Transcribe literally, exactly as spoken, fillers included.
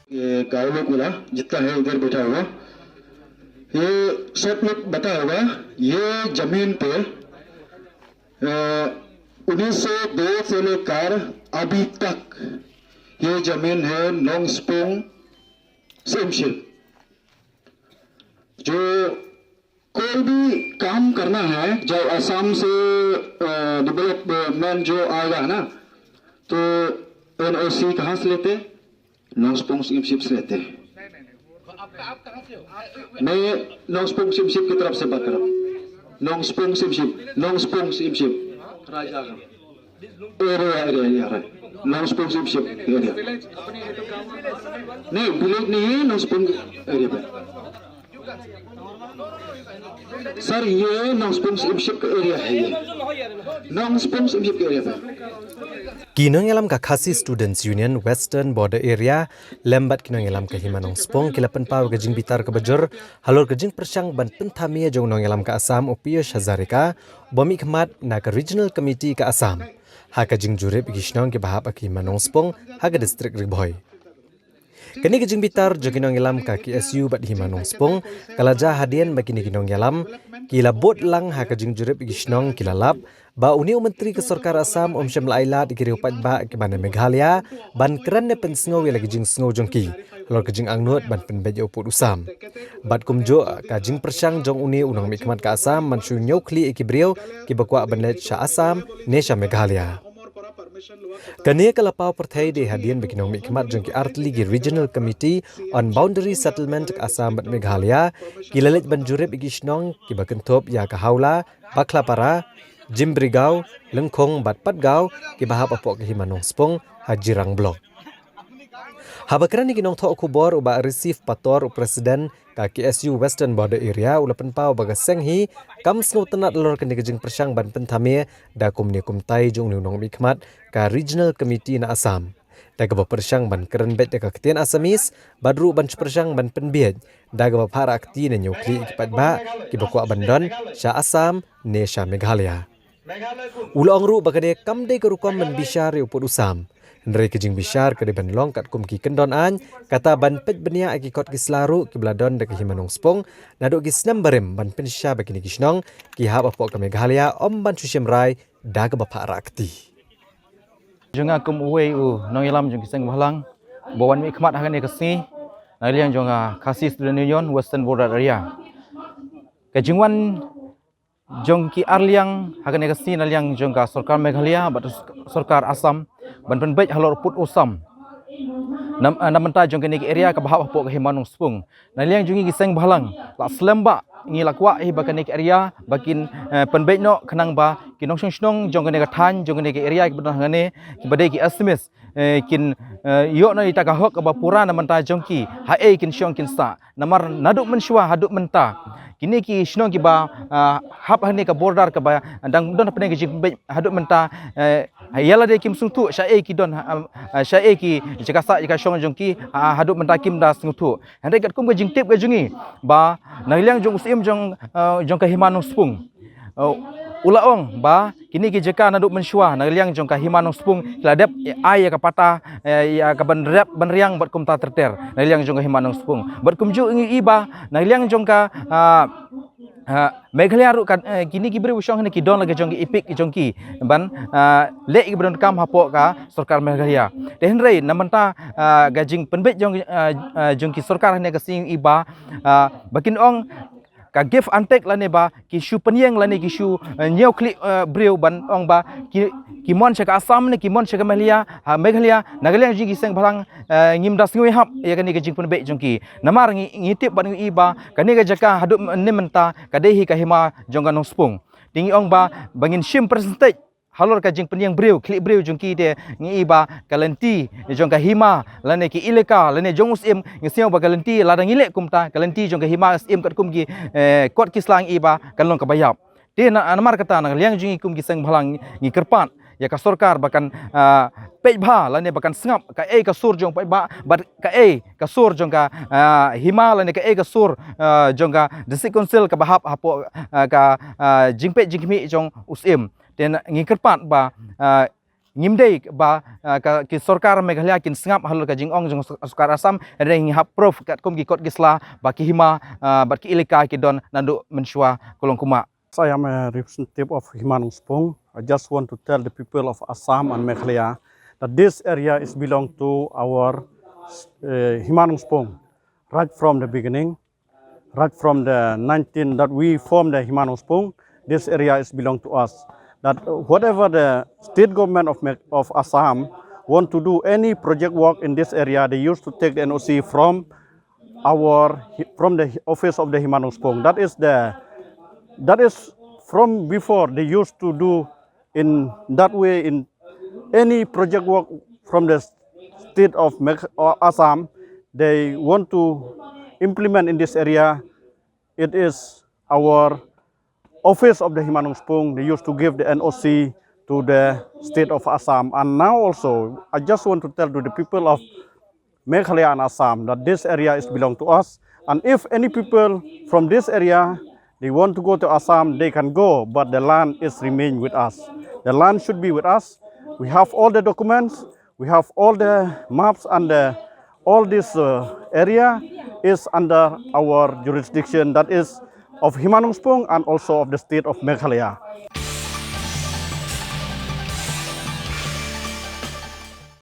गांव लोग बोला, जितना है उधर बैठा हुआ, ये सब लोग बता होगा, ये जमीन पे उन्नीस सौ दो से लेकर अभी तक ये जमीन है नोंगस्पोंग सिमशिप। जो कोई भी काम करना है, जो आसाम से डेवलपमेंट जो आएगा ना, तो एनओसी कहाँ से लेते? नोंगस्पोंग सिमशिप से लेते हैं। मैं नोंगस्पोंग सिमशिप की तरफ से बात कर रहा हूँ। नोंगस्पोंग सिमशिप, नोंगस्पोंग सिमशिप, राजा का। एरिया, एरिया, एरिया, राइट। नोंगस्पोंग सिमशिप एरिया। नहीं, विलेज नहीं है, नोंगस्पोंग एरिया पे। सर, ये नोंगस्पोंग सिमशिप का एरिया है, ये नोंगस्पोंग सिमशिप का एरिया पे। Ki nongïalam ka Khasi Students Union Western Border Area lem bad ki nongïalam ka Hima Nongspong ki la pynpaw ka jingbitar kaba jur halor ka jingpyrshang ban pynthame jong u nongïalam ka Assam u Piyush Hazarika, ba mihkhmat na ka Regional Committee ka Assam ha ka jingjurip ïa ki shnong kiba hap ha ka Hima Nongspong ha ka district Ri Bhoi. Kane ka jingbitar jong ki nongïalam ka KSU bad Hima Nongspong ka la jia hadien ba kine ki nongïalam ki la bud lang ha ka jingjurip ïa ki shnong, ki la lap ba une u Myntri ka Sorkar Assam um shym la ailad ïa ki riew paidbah kiba na Meghalaya ban kren ne pynsngew ïa la ki jingsngew jong ki halor ka jingangnud ban pynbeit ïa u pud u sam. Bad kumjuh ka jingpyrshang jong une u nongmihkhmat ka Assam ban shu ñiewkhlieh ïa ki briew kiba kwah ban leit sha Assam ne sha Meghalaya. Kane ka la paw pyrthei dei hadien ba ki nongmihkhmat jong ki artylli ki Regional Committee on Boundary Settlement ka Assam bad Meghalaya ki la leit ban jurip ïa ki shnong kiba kynthup ïa ka Hawla, Bakhlapara, Jimbrigaw, Lyngkhong bad Patgaw kiba hap hapoh ka Hima Nongspong ha Jirang Block. Haba kren ïa ki nongthoh khubor u Bah Receive Pator, u President ka KSU Western Border Area, u la pynpaw ba ka seng hi kam sngewtynnad halor kane ka jingpyrshang ban pynthame da kumne kumtai jong une u nongmihkhmat ka Regional Committee na Assam, da kaba pyrshang ban kren beit da ka ktien Assamese bad ruh ban pyrshang ban pynbieit da kaba phah rah kti ne ñiewkhlieh ïa ki paidbah kiba kwah ban don sha Assam ne sha Meghalaya. U la ong ruh ba kane kam dei ka rukom ban bishar ïa u pud u sam, hynrei ka jingbishar ka dei ban long katkum ki kyndon aiñ, kata ban peit bniah ïa ki kot ki sla ruh kiba la don da ka Hima Nongspong naduh ki snem barim ban pynshisha ba kine ki shnong ki hap hapoh ka Meghalaya ym ban shu shim rai da kaba phah rah kti. Jong nga kum uwei u nongïalam jong ki seng bhalang ba wan mihkhmat ha kane ka sngi na liang jong ka Khasi Student Union Western Border Area. Ka jingwan jong ki arliang ha kane ka sngi na liang jong ka Sorkar Meghalaya bad Sorkar Assam ban pynbeit halor u pud u sam na, na bynta jong kane ka area kaba hap hapoh ka Hima Nongspong. Na liang jong ngi ki seng bhalang la slem ba ngi la kwah hi ba kane ka area ba kin, eh, pynbeit noh khnang ba ki nongshong shnong jong kane ka thaiñ jong kane ka area kiba don hangne kiba dei ki Assamese, eh, kin, eh, ïoh noh ïa ka hok kaba pura na bynta jong ki ha ei kin shong kin sah. Namar naduh mynshuwa haduh mynta kine ki shnong kiba, ah, hap hangne ka border kaba dang don hapdeng ka jingpynbeit haduh mynta, eh, ïa lade kim sngewthuh sha ei ki don, ah, ah, sha ei ki jaka sah jaka shong jong ki, ah, haduh mynta kim da sngewthuh. Hynrei katkum ka jingtip ka jong ngi ba na liang jong u Syiem jong, ah, jong ka Hima Nongspong, ah, u la ong ba kine ki jaka naduh mynshuwa na liang jong ka Hima Nongspong ki la dep ai ïa ka pata, eh, ïa ka ban rep ban riang bad kumta ter ter na liang jong ka Hima Nongspong. Bad kumjuh ngi i ba na liang jong ka, ah, ah, Meghalaya ruh ka, eh, kine ki briew shong hangne ki don la ka jong ki EPIC jong ki ban, ah, leh ïa ki ba donkam hapoh ka Sorkar Meghalaya. Te hynrei na bynta, ah, ka jingpynbeit jong, ah, ah, jong ki sorkar hangne ka sngi i ba, ah, ba kin ong ka give and take lane ba ki shu pynïeng lane ki shu, eh, ñiewkhlieh, eh, briew ban ong ba ki, ki mon sha ka Assam ne ki mon sha ka Meghalaya, ha Meghalaya, na ka liang jong ki seng bhalang, eh, ngim da sngew hap ïa kane ka jingpynbeit jong ki. Namar ngi, ngi tip bad ngi i ba kane ka jaka haduh mynne mynta ka dei hi ka hima jong ka Nongspong. Te ngi ong ba, ba ngin shim percentage halor ka jingpynïeng briew, khlieh briew jong ki te ngi i ba ka lynti jong ka hima lane ki elaka lane jong u Syiem, ngi sngew ba ka lynti lada ngi leh kumta ka lynti jong ka hima Syiem katkum ki, eh, kot ki sla ngi i ba kan long kaba ïap. Te na, namar kata na liang jong ngi kum ki seng bhalang ngi kyrpad ïa ka sorkar ba kan, ah, peit bha lane ba kan sngap kaei ka sur jong paidbah bad kaei ka sur jong ka, ah, hima lane kaei ka sur, ah, jong ka District Council kaba hap hapoh, ah, ka, ah, jingpeit jingkhmih jong u Syiem. Te na, ngi kyrpad ba, ah, Ngim dei ba, ah, ka, ki sorkar Meghalaya kin sngap halor ka jingong jong sor-, sorkar Assam, hynrei ngi hap proof katkum ki kot ki sla ba ki hima, ah, bad ki elaka ki don naduh mynshuwa ka long kumno. I am a representative of Hima Nongspung. I just want to tell the people of Assam and Meghalaya that this area is belong to our, uh, Hima Nongspung right from the beginning, right from the nineteen that we formed the Hima Nongspung. This area is belong to us. That, uh, whatever the state government of Meg-, of Assam want to do any project work in this area, they used to take the N O C from our, from the office of the Hima Nongspung. That is the, that is from before they used to do in that way in any project work from the state of Megh-, or Assam. They want to implement in this area. It is our office of the Hima Nongspung. They used to give the N O C to the state of Assam. And now also, I just want to tell to the people of Meghalaya and Assam that this area is belong to us. And if any people from this area, they want to go to Assam, they can go, but the land is remain with us. The land should be with us. We have all the documents, we have all the maps, and the, all this, uh, area is under our jurisdiction, that is of Hima Nongspung and also of the state of Meghalaya.